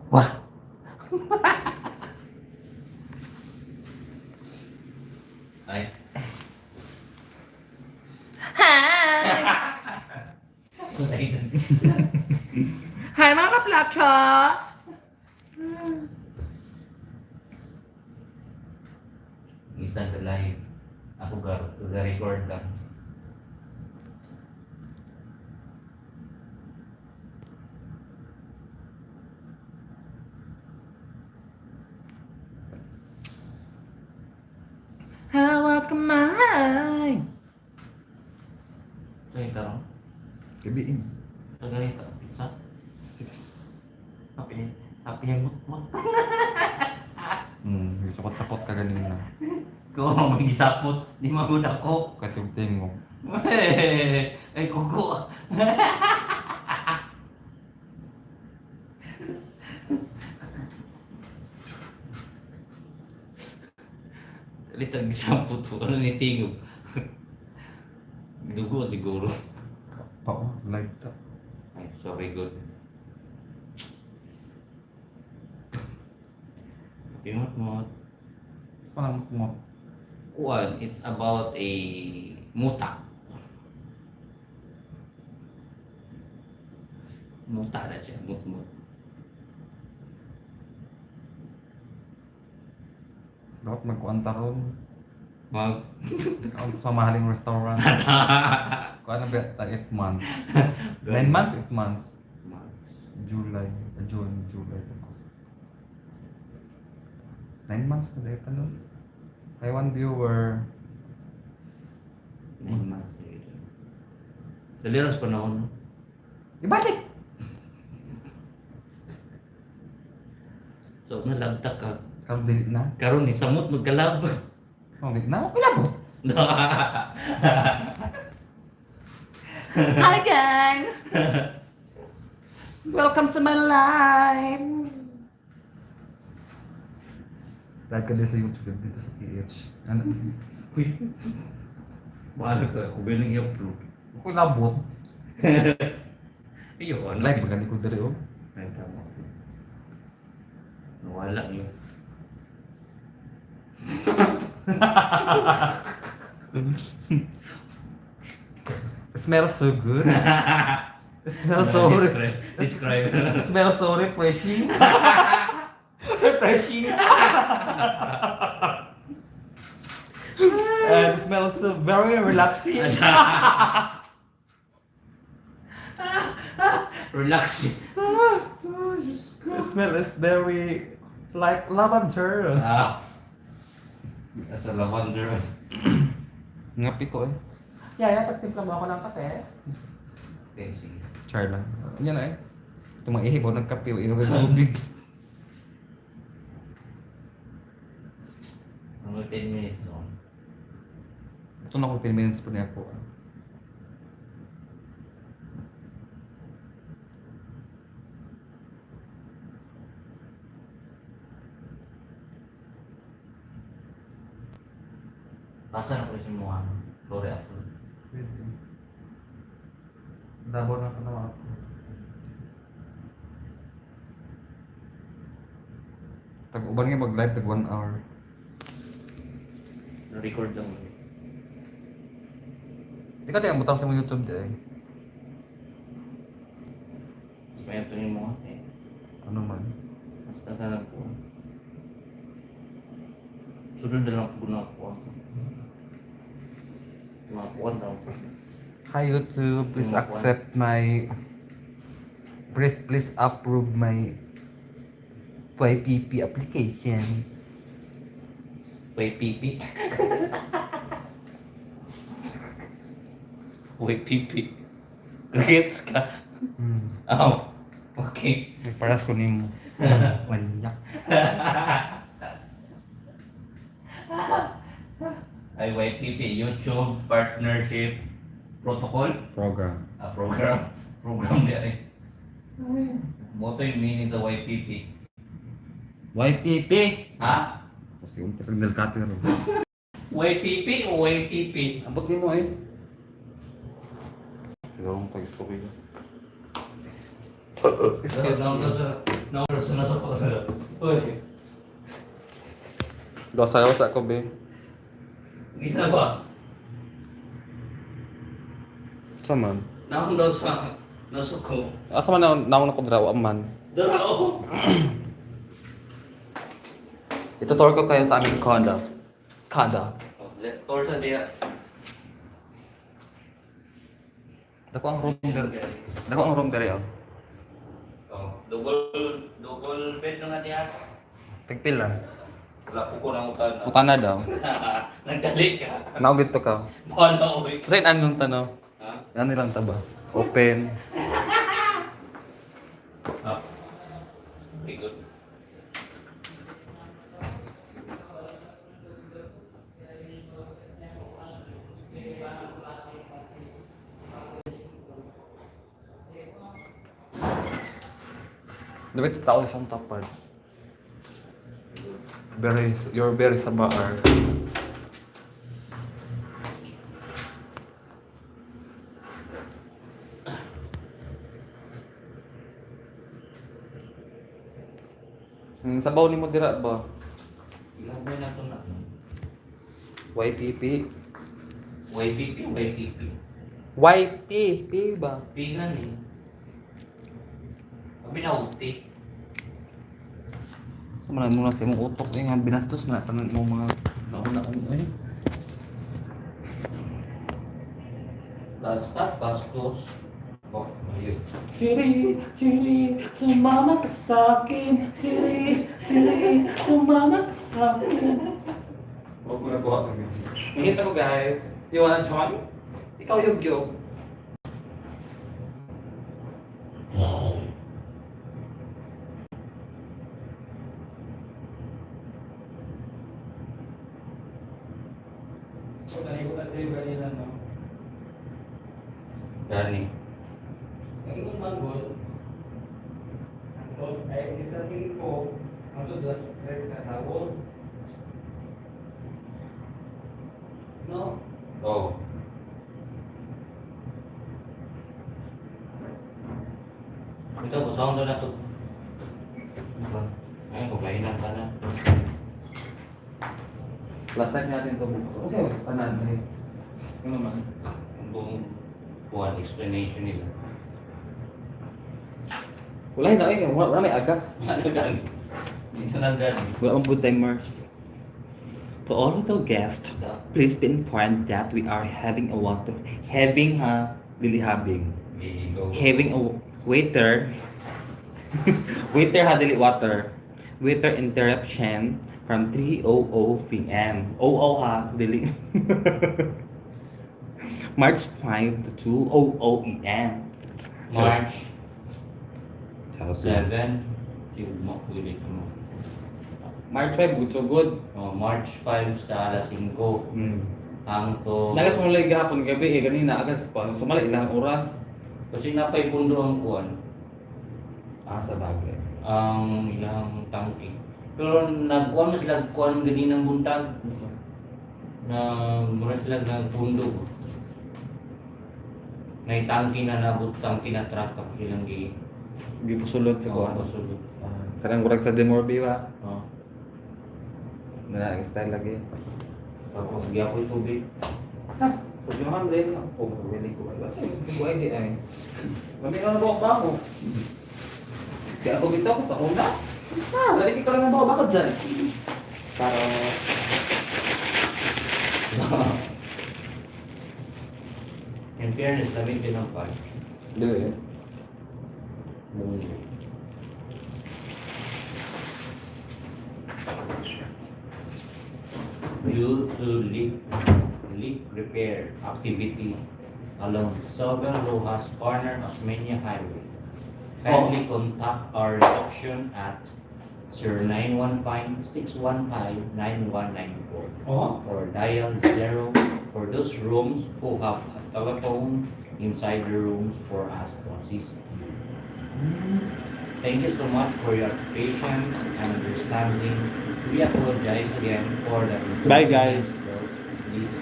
Wah. Ay. Hi! Hi, mga kaplakcha! Minsan ka live. Ako ga record lang. Hawak kamay! So yung tarong? Gabiin. So ganito, pizza? 6. Happy, happy yung mutmut. Sapot-sapot ka ganina. Ko magisapot, di magud ako. Katingting mo. Ay, kuko. Litag gisapot po. Ano ni tingog? Dugo siguro. Pao, live ta. Ay, sorry, good. Happy mutmut. Mas panamot mo. One, it's about a muta. Muta na siya, mutmut. Dapat magkuan ta ron. Mag Kaon sa mamahaling restaurant. Kuan na ba ta 8 months. 9 months, 8 months. Months. July, June, July, August. 9 months na dahil tanong. Hi, one viewer. 9 months later. Dali ras panahon, no? Ibalik! So, nalabta ka. Karon dili na. Karon ni samot magkalab. Karon dili na. Okay labot. Hi, guys! Welcome to my life! Live ka din sa YouTube dito sa PH. Ano? Uy. Bahala ka. Ako ba yung i-upload? Okay labot. Iyo, ano? Live ba ko diri oh. Ay, tama. Nawala yun. It smells so good. It smells so Describe. Describe. It smells so refreshing. Refreshing. And it smells so very relaxing. Relax. The smell is very like lavender. Ah. Nasa lavender. Ngapi ko eh. Yaya, pagtimpla mo ako ng kape. Okay, sige. Char lang. Yan na eh. Ito mga ihi, bawa nagkape, inom ng tubig. Mga 10 minutes on. Ito na ako 10 minutes pa niya ako. Pasa na ko sa mga sorry upload. Pwede. Dabaw na tanaw ako. Tag-uban nga mag-live, tag 1 hour. Record lang ulit. Di ka tayo butang sa mga YouTube di eh. Mas may ito yung mga eh. Ano man. Basta na lang po. Sunod na lang po na ako. Mga kuwan daw. Hi YouTube, please Mga kuwan. accept my, please approve my YPP application. YPP. YPP. Gets ka? Oh. Okay. Paras ko nimo. Wanyak. Ay, YPP, YouTube Partnership Protocol. Program. Ah, program. Program niya eh. Moto yung meaning sa YPP. YPP! Ha? Tapos yung terminal cutter. YPP o YTP? Abot nimo eh. Kaya akong tag-story. Excuse me. Nasa nasa ko sa. Uy, Dosa sa ko be. gina ba? Sa man? Naong daw sa nasuko. Asa man na naong na ko dira wa man. Dara oh. Itutur ko kayo sa aming condo. Condo. Tour sa diya. Dako ang room dere. Dako ang room dere oh. Oh, double double bed na nga diya. Tigpila. Wala po ko nang utan. Utana daw. Nagdali ka. Naong dito ka. Wala oy. Kasi anong tanaw? Ha? Ano lang ta ba? Open. Ah. Very good. Dapat tao siyang tapad. Very, you're very sabaar. Ang sabaw ni mo dira ba? Ilabay na to na. YPP. YPP, YTP. YP, P ba? Pingan eh. Abi na uti. Sa man mo na sa imong utok eh, nga binastos na tanan mo mga nauna-una eh. Basta, bastos. Oh, ayun. Siri, Siri, sumama ka sa akin. Siri, Siri, sumama ka sa akin. Huwag ko na buha sa music. Hingit ako guys. You wanna join? Ikaw yung. So, naligo na sa'yo kanina, no? Gani. Nag-ingon man gol. Antol, ay, dito sa 5, ang dos, tres na tawon. No? Oh. Ito, busahon na to. Ayun, kumahinan ka na. Last time natin ito buksan. Okay, tanan eh. Ano naman? Ang buong buwan, explanation nila. Wala na eh, wala, wala may agas. Ano gani? Dito lang gani. Welcome good timers. To all of the guests, please be informed that we are having a water, having ha, dili having, Go. Having a waiter, waiter ha dili water, waiter interruption from 3:00 p.m. 00 ha dili. March 5 to 2:00 a.m. March 7. Mo, ulit mo. March 5, good so good. Oh, March 5 sa alas 5. Ang to... Nagas mo lang gahapon gabi eh, ganina agas pa. Sumali ilang oras. Kasi napay pundo ang kuwan. Ah, sa bagay. Ang ilang tangke. Pero nagkuwan mas sila kuwan ganinang buntag na mura sila nagpundo. May tangke na nabot, tangke na truck tapos silang gi Gipusulod sa kuwan. Oo, sulod. Ah, kanang murag sa Demorbi ba? Oh. Na style lagi. Tapos giapoy tubig. Ha, pag yung hamlin, oh, really ko ay. Basta yung buhay di ay. Mami ka na buhok ba ako? Kaya ako dito ako sa una. Basta, dali ka lang ng buhok bakit dyan? Para In fairness, lamig din ang pan. Dili eh. Due to leak repair activity along Sobel Rojas Corner Osmeña Highway. Kindly contact our reception at 0915-615-9194 Oh? or dial 0 for those rooms who have a telephone inside the rooms for us to assist you. Thank you so much for your patience and understanding. We apologize again for the Bye, guys. inconvenience caused. Please